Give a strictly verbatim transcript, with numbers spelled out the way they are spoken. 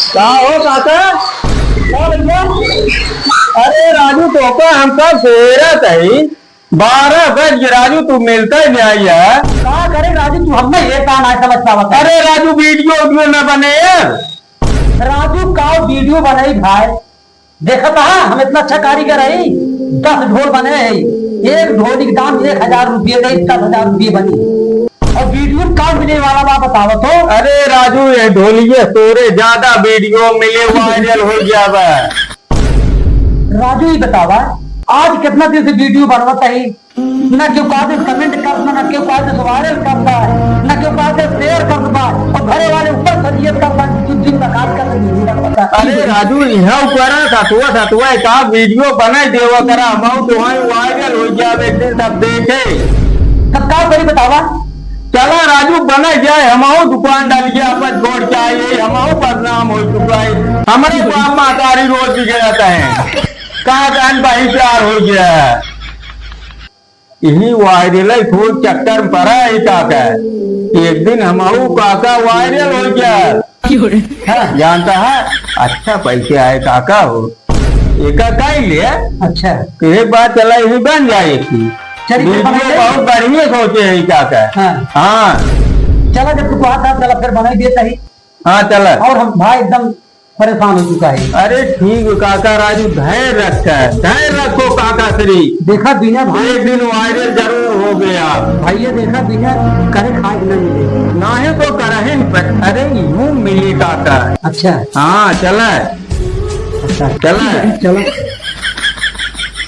का हो काका? का भैया? अरे राजू, तोका हमका घेरत ही, बारह बज गए राजू, तू मिलता ही नहीं आया। का करे राजू, तू हमने ये काम नहीं समझ पावत है। अरे राजू, वीडियो वीडियो ना बने यार। राजू, का वीडियो बनाई भाई? देखत हा, हम इतना अच्छा कारीगर हई, दस ढोल बने हई, एक ढोली के दाम एक हजार रुपये दे, दस हजार रुपये बनी। और वीडियो का मिले वाला बा, बतावत हो? अरे राजू, ये ढोलिये तोरे ज्यादा वीडियो मिले, वायरल हो गया बा। राजू, ये बतावा, आज कितना दिन से वीडियो बनवत है, ना केहू का दे कमेंट करता, ना केहू का दे वायरल करता, ना केहू का दे शेयर करता, और घरे वाले ऊपर से ये करता कि तू दिन का काज कर वीडियो बनवता। अरे राजू, इहाँ ऊपर सतुआ सतुआ का वीडियो बना देवा करा, हम तो वहीं वायरल हो गया, एक दिन सब देखे। तब का करी बतावा? चला राजू, बना जाए, हमहू दुकान डाल के अपन छोड़ के आए, हमहू बदनाम हो चुका है। हमारे बाप महतारी रोज बिगड़ता है, कहाँ जान भाई प्यार हो गया है। यही वायरल है, खूब चक्कर में पड़ा है काका। एक दिन हमहू काका वायरल हो गया। क्यों रे? हाँ, जानता है, अच्छा पैसे आए काका हो। एका काई ले? अच्छा। तो एक बात चला, यही बन जाए की। चलिए, वीडियो बनाइए। बहुत बढ़िया सोचे है काका। हाँ। हाँ। चला, जब तू कहा था, चला फिर बनाई देता ही। हाँ, चला। और हम भाई एकदम परेशान हो चुका है। अरे ठीक है काका राजू, धैर्य रखा है, धैर्य रखो काका श्री। देखा बिना भाई एक दिन वायरल जरूर हो गया। भाई ये देखा बिना करे खाए के ना मिले। ना है तो करहिन पर, अरे यूं मिली काका। अच्छा। हाँ, चला। अच्छा। चला। चलो।